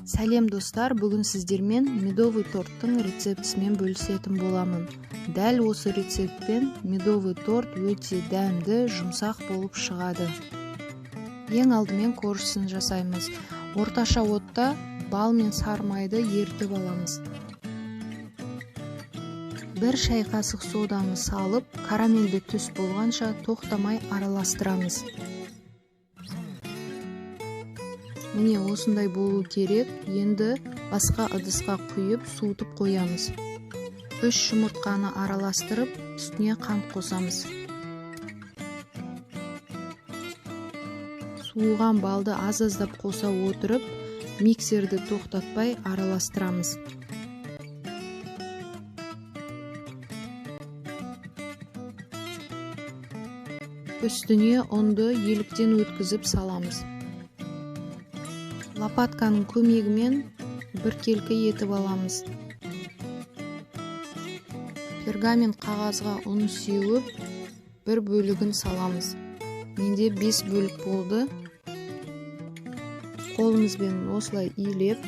Сәлем, достар! Бүгін сіздермен медовый торттың рецептісімен бөлісетін боламын. Дәл осы рецептпен медовый торт өте дәмді, жұмсақ болып шығады. Ең алдымен коржысын жасаймыз. Орташа отта бал мен сары майды ерітіп аламыз. 1 шай қасық соданы салып, карамельді түс болғанша тоқтамай араластырамыз. Міне, осындай болу керек. Енді басқа ыдысқа құйып, суытып қоямыз. 3 жұмыртқаны араластырып, үстіне қант қосамыз. Суыған балды аз-аздап қоса отырып, миксерді тоқтатпай араластырамыз. Үстіне ұнды еліктен өткізіп саламыз. Лопатканың көмегімен біркелкі етіп аламыз. Пергамент қағазға ұн сеуіп, бір бөлігін саламыз. Менде 5 бөлік болды. Қолымызбен осылай илеп,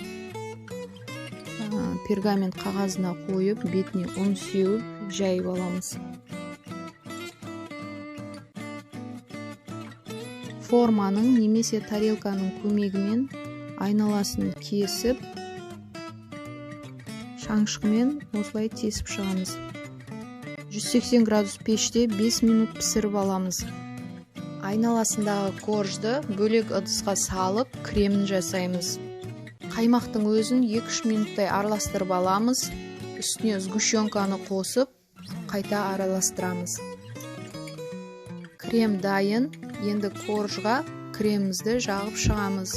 пергамент қағазына қойып, бетіне ұн сеуіп, жайып аламыз. Форманың немесе тарелканың көмегімен айналасын кесіп, шанышқымен осылай тесіп шығамыз. 180 градус пеште 5 минут пісіріп аламыз. Айналасындағы коржды бөлек ыдысқа салып, кремін жасаймыз. Қаймақтың өзін 2-3 минуттай араластырып аламыз. Үстіне сгущенканы қосып, қайта араластырамыз. Крем дайын. Енді коржға кремімізді жағып шығамыз.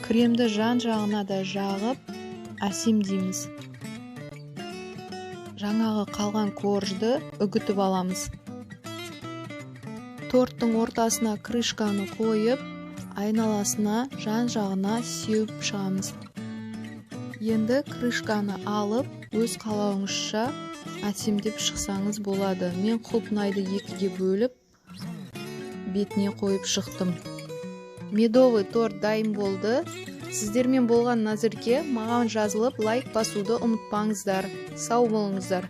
Кремді жан-жағына да жағып, әсемдейміз. Жаңағы қалған коржды үгітіп аламыз. Торттың ортасына крышканы қойып, айналасына жан-жағына сеуіп шығамыз. Енді крышканы алып, өз қалауыңызша әсемдеп шықсаңыз болады. Мен құлпынайды 2-ге бөліп, бетіне қойып шықтым. Медовый торт дайын болды. Сіздермен болған Назерке. Маған жазылып, лайк басуды ұмытпаңыздар. Сау болыңыздар.